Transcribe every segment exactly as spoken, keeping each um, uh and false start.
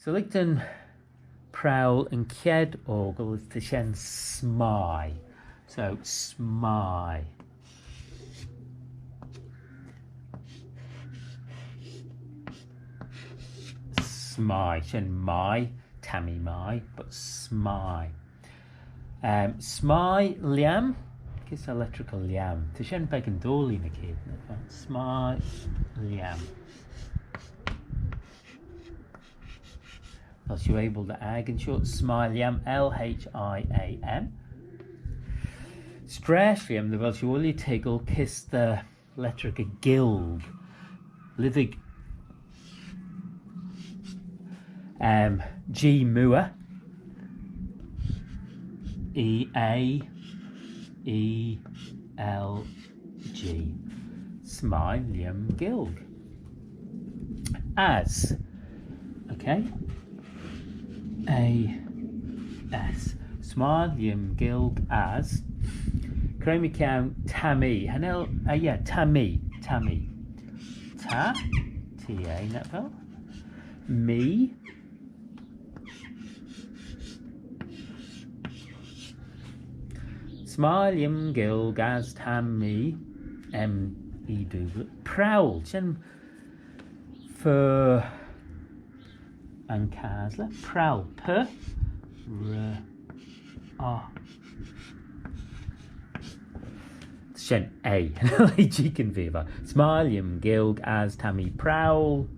So lhig dooin prowal yn chied fockle, ta shen smie. So smie. Smie. Shen mie. Ta mee mie, but smie. Um, smie lhiam. Kys ta lettraghey lhiam? Ta shen beggan doillee ny keayrtyn. Smie lhiam. Vel shiu abyl dy akin shoh? Smie lhiam, L H I A M. S'treisht lhiam dy vel shiu ooilley toiggal kys ta lettraghey Gaelg. Lhisagh, um, G mooar. E A E L G. Smie lhiam Gaelg. As. Okay. A S. Smie lhiam Gaelg as. Cre mychione ta mee? Cha nel, uh, yeah, ta mee. Ta mee. Ta. T A, nagh vel? Mee. Smie lhiam Gaelg as ta mee, M E double, prowal. Shen fer yn casley. Prowal. P R O. Shen A. Jeeaghyn v'eh. Smie lhiam Gaelg as ta mee prowal.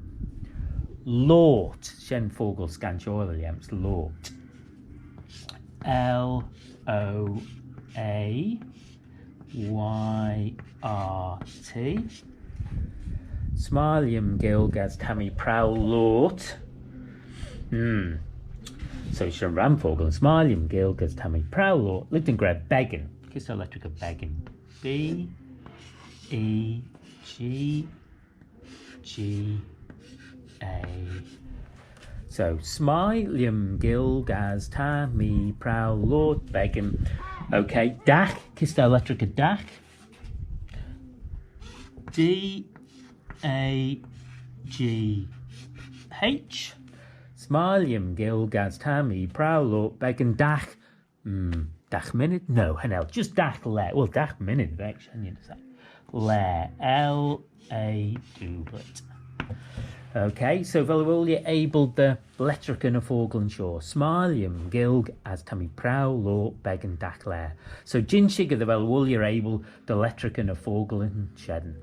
Loayrt. Shen fockle scanshoil lhiams. Loayrt. L O A Y R T. Smie lhiam Gaelg as ta mee prowal loayrt. Hmm. So shen ram fockle. Smie lhiam Gaelg as ta mee prowal loayrt. Lhig dooin gra beggan. Kys ta lettraghey beggan? B E G G A. So, smie lhiam Gaelg as ta mee prowal loayrt beggan. Okay, dagh. Kys ta lettraghey dagh? D A G H. Smie lhiam Gaelg as ta mee prowal loayrt beggan dagh. Mm, dagh minnid? No, cha nel. Just dagh laa. Well, dagh minnid, right? Shen, you know, laa. L A doublet. Okay, so vel oo ooilley abyl dy lettraghey ny focklyn shoh? Smie lhiam Gaelg as ta mee prowal loayrt beggan dagh laa. So jean shickyr dy vel oo ooilley abyl dy lettraghey ny focklyn shen.